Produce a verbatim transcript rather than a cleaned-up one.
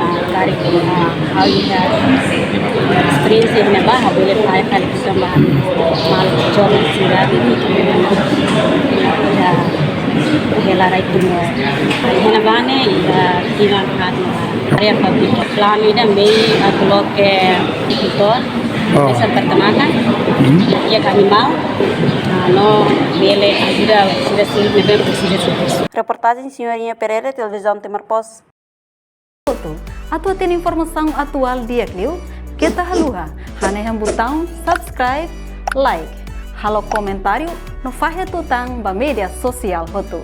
ah, karik, ah, ha'u iha esperiénsia ne'ebá, ha'u bele fahe fali tanba maluk jovens sira, iha, iha rai tun. Iha ne'ebá ne'e, iha tinan haat ne'ebá. Área públika. Planu ida mehi atu loke agrikultór, Oh. desa peternakan, Hmm. iha animál, ah, no bele ajuda sira seluk ne'ebé presiza servisu. Reportajen Senhorinha Pereira, Televizaun Timor Post. Atu hatene informasaun atuál di'ak liu, keta haluha hanehan butaun subscribe, like, halo komentáriu, no fahe tutan ba média sosiál hotu.